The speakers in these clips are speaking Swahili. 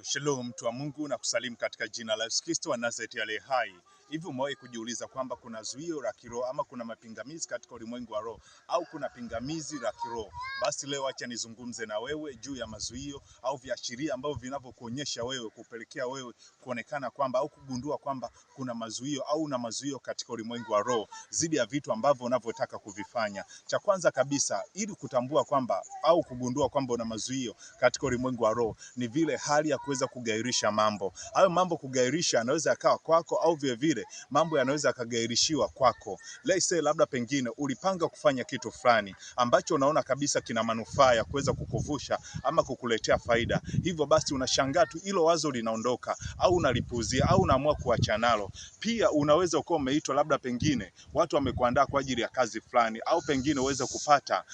Shalom mtu wa Mungu na kusalimu katika jina la Yesu Kristo wa Nazareti aliye hai. Hivi umewahi kujiuliza kwamba kuna zuio la kiroho ama kuna mapingamizi katika ulimwengu wa roho au kuna pingamizi la kiroho? Basi leo acha nizungumze na wewe juu ya mazuio au viashiria ambavyo vinavyokuonyesha wewe, kupelekea wewe kuonekana kwamba au kugundua kwamba kuna mazuio au una mazuio katika ulimwengu wa roho dhidi ya vitu ambavyo unavyotaka kuvifanya. Cha kwanza kabisa, ili kutambua kwamba au kugundua kwamba una mazuio katika ulimwengu wa roho ni vile hali ya kuweza kugairisha mambo. Hayo mambo kugairisha yanaweza yakawa kwako au vile vile mambo yanaweza yakagairishiwa kwako. Let's say labda pengine ulipanga kufanya kitu fulani ambacho unaona kabisa kina manufaa ya kuweza kukuvusha ama kukuletea faida. Hivyo basi unashangaa tu hilo wazo linaondoka au unalipuuzia au unaamua kuacha nalo. Pia unaweza ukawa umeitwa labda pengine watu wamekuandaa kwa ajili ya kazi fulani au pengine uweze kupata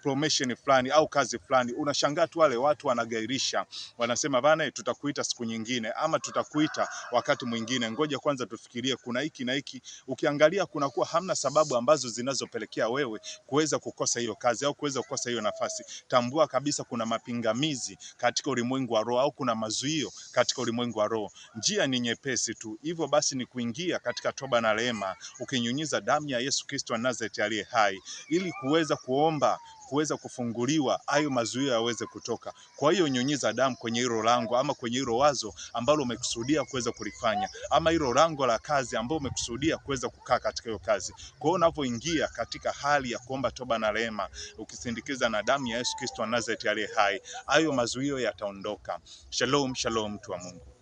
promotion fulani au kazi fulani, unashangaa tu wale watu wanagairisha, wanasema bana, tutakuita siku nyingine ama tutakuita wakati mwingine, ngoja kwanza tufikirie, kuna hiki na hiki. Ukiangalia kunakuwa hamna sababu ambazo zinazopelekea wewe kuweza kukosa hiyo kazi au kuweza kukosa hiyo nafasi. Tambua kabisa kuna mapingamizi katika ulimwengu wa roho au kuna mazuio katika ulimwengu wa roho. Njia ni nyepesi tu, hivyo basi ni kuingia katika toba na rehema, ukinyunyiza damu ya Yesu Kristo wa Nazareti aliye hai, ili kuweza kuomba kuweza kufunguliwa hayo mazuio yaweze kutoka. Kwa hiyo nyunyiza damu kwenye hilo lango ama kwenye hilo wazo ambalo umekusudia kuweza kulifanya, ama hilo lango la kazi ambalo umekusudia kuweza kukaa katika hiyo kazi. Kwa hiyo unapoingia katika hali ya kuomba toba na rehema, ukisindikiza na damu ya Yesu Kristo wa Nazareti aliye hai, hayo mazuio yataondoka. Shalom, shalom, mtu wa Mungu.